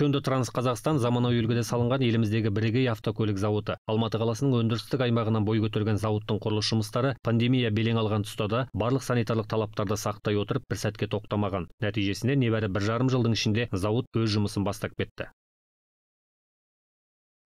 Hyundai Trans Қазақстан заманауи үлгіде салынған еліміздегі бірегей автокөлік зауыты. Алматы қаласының өндірістік аймағынан бой көтерген зауыттың құрылыс жұмыстары пандемия белең алған тұста да барлық санитарлық талаптарды сақтай отырып бір сәтке тоқтамаған. Нәтижесінде небәрі 1,5 жылдың ішінде зауыт өз жұмысын бастап кетті.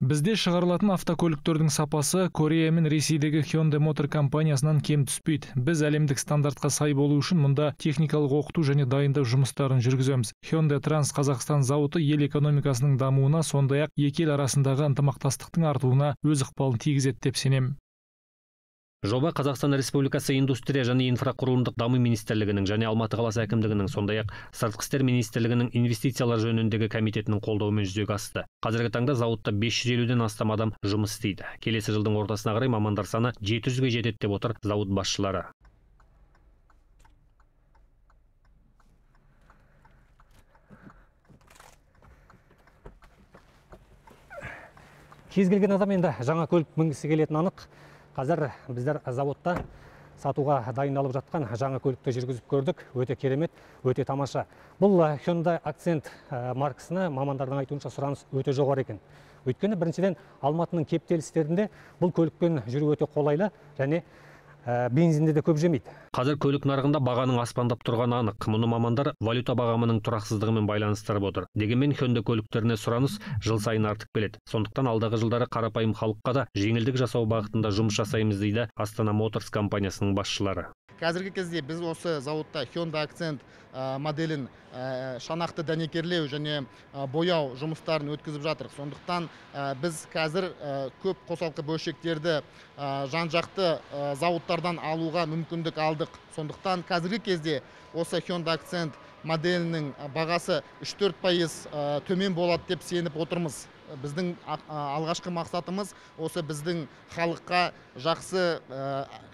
Бізде шығарылатын автокөліктердің сапасы Корея мен Ресейдегі Hyundai Motor компаниясынан кем түспейді. Біз әлемдік стандартқа сай болу үшін мұнда техникалық оқыту және дайындау жұмыстарын жүргіземіз. Hyundai Trans Қазақстан зауыты ел экономикасының дамуына, сондай-ақ екі ел арасындағы ынтымақтастықтың артуына өз ықпалын тигізеді деп сенемін. Жоба Қазақстан Республикасы Индустрия және инфрақұрылымдық даму министрлігінің және Алматы қаласы әкімдігінің, сондай-ақ Сыртқы істер министрлігінің инвестициялар жөніндегі комитетінің қолдауымен жүзеге асты. Қазіргі таңда зауытта 550-ден астам адам жұмыс істейді. Келесі жылдың ортасына қарай мамандар саны 700-ге жетеді деп отыр зауыт басшылары. Кез келген адам енді жаңа көлік мінгісі келетіні анық. Қазір біздер заводта сатуға дайындалып жатқан жаңа көлікті жүргізіп көрдік. Өте керемет, өте тамаша. Бұл Hyundai Accent маркасына мамандардың айтуынша сұраныс өте жоғары екен. Өйткені біріншіден Алматының кептелістерінде бұл көлікпен жүру өте қолайлы және бензинді де көп жемейді. Қазір көлік нарығында бағаның аспандап тұрғаны анық. Мұны мамандар валюта бағамының тұрақсыздығымен байланыстырып отыр. Дегенмен Hyundai көліктеріне сұраныс жыл сайын артып келеді. Сондықтан алдағы жылдары қарапайым халыққа да жеңілдік жасау бағытында жұмыс жасаймыз дейді Астана Моторс компаниясының басшылары. Қазіргі кезде біз осы зауытта Hyundai Accent моделін шанақты дәнекерлеу және бояу жұмыстарын өткізіп жатырмыз. Сондықтан біз қазір көп қосалқы бөлшектерді жан-жақты зауыттардан алуға мүмкіндік алдық. Сондықтан қазіргі кезде осы Hyundai Accent моделінің бағасы 3-4% төмен болады деп сеніп отырмыз. Біздің алғашқы мақсатымыз осы біздің халыққа жақсы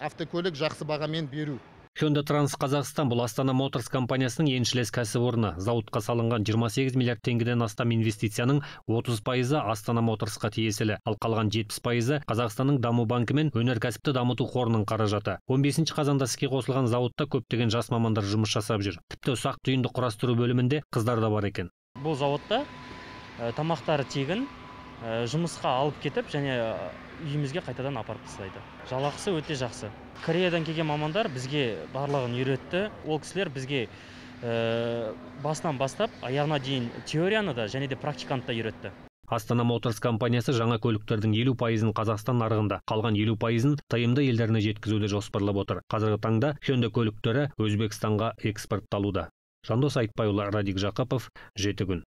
автокөлік жақсы бағамен беру. Hyundai Trans Қазақстан бұл Астана Моторс компаниясының еншілес кәсіпорны. Зауытқа салынған 28 миллиард теңгеден астам инвестицияның 30%-ы Астана Моторсқа тиесілі, ал қалған 70%-ы Қазақстанның даму банкі мен өнеркәсіпті дамыту қорының қаражаты. 15 қазанда іске қосылған зауытта көптеген жас мамандар жұмыс жасап жүр. Тіпті ұсақ түйінді құрастыру бөлімінде қыздар да бар екен. Бұл зауытта тамақтары тегін, жұмысқа алып кетіп және үйімізге қайтадан апарып тастайды. Жалақысы өте жақсы. Кореядан келген мамандар бізге барлығын үйретті. Ол кісілер бізге басынан бастап аяғына дейін теорияны да және де практиканы да үйретті. Астана Моторс компаниясы жаңа көліктердің 50%-ын Қазақстан нарығында, қалған 50%-ын ТМД елдеріне жеткізуді жоспарлап отыр. Қазіргі таңда Hyundai көліктері Өзбекстанға экспортталуда. Жандос Айтбайұлы, Радик Жақыпов, 7 күн.